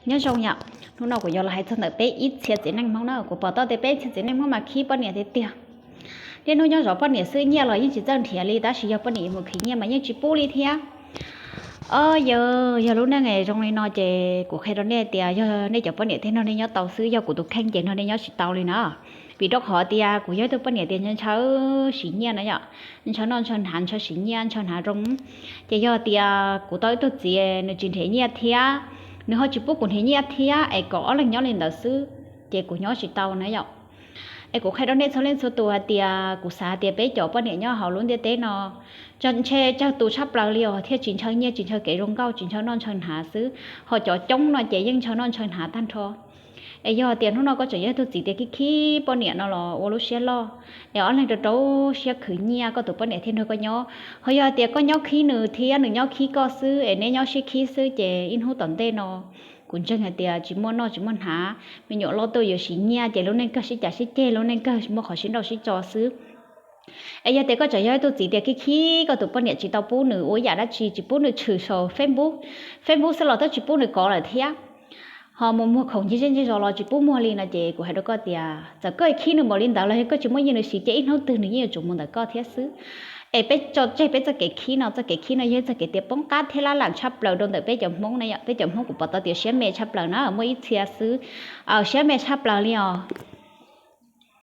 Nyob zoo yom, hnub no kuv yuav los hais txog ntawm peb ib txhia txiv neej Hmoob na. Kuv pom tau tias peb ib txhia txiv neej Hmoob mas khib poj niam tiag tiag. Niaj hnub nyob zov poj niam xwb, nyiaj los yeej tsis txawj nrhiav li, tab sis yog poj niam mus khwv nyiaj mas yeej tsis pub li thiab. Os, yog, yog lub neej es zoo li no ces kuv qhia rau nej tias yog nej cov poj niam thiaj nrog nej nyob tau xwb, yog kuv tus kheej ces nrog nej nyob tsis tau li na. Vim rau qhov tias kuv yog ib tug poj niam tias ntshaw siv nyiaj na yom, ntshaw noj ntshaw hnav, ntshaw siv nyiaj, ntshaw hnav zoo. Ces yog tias kuv tau ib tug txiv nws tsis nrhiav nyiaj thiab, nws ho tsis pub kuv nrhiav nyiaj thiab es kom ob leeg nyob li ntawd xwb, ces kuv nyob tsis tau na yom. Es kuv qhia rau nej txhua leej txhua tus hais tias kuv xav hais tias peb cov poj niam nyob hauv lub ntiaj teb no, ntshe tsawg tus tshaj plaws li os thiaj tsis ntshaw nyiaj, tsis ntshaw kev zoo nkauj, tsis ntshaw noj ntshaw hnav xwb, ho cov coob no ces yeej ntshaw noj ntshaw hnav tag nrho. Es yog tias hnub no koj tseem yog ib tug txiv tias khib khib poj niam no los ua lub siab loj, es ob leeg rau rau siab khwv nyiaj koj tus poj niam thiaj nrog koj nyob. Ho yog tias koj nyob khib nws thiab nws nyob khib koj xwb es neb nyob sib khib xwb ces ib hnub tom ntej no kuv ntseeg hais tias tsis muaj noj tsis muaj hnav, me nyuam loj tuaj yuav siv nyiaj ces lub neej kawg sib cav sib ceg, lub neej kawg muaj qhov sib nrauj sib tso xwb. Es yog tias koj tseem yog ib tug txiv tias khib khib koj tus poj niam tsis tau pub nws ua ib yam dab tsi, tsis pub nws tshwm saum Facebook, Facebook xwb los twb tsis pub nws kov lawm thiab, ho mus muag khoom ncig zej ncig zos los tsis pub muag li no ces kuv hais rau koj tias txawm koj khib nws npaum li ntawd los yog koj tsis muaj nyiaj nws siv ces ib hnub twg nws yeej yuav tsum mus ntawm koj thiab xwb. Es peb tso tseg peb txoj kev khib no, txoj kev khib no yog ib txoj kev tias poob qab thiab lab lam tshaj plaws rau ntawm peb cov Hmoob na yom. Peb cov Hmoob kuv pom tau tias siab me tshaj plaws na, muaj ib txhia xwb siab me tshaj plaws li os.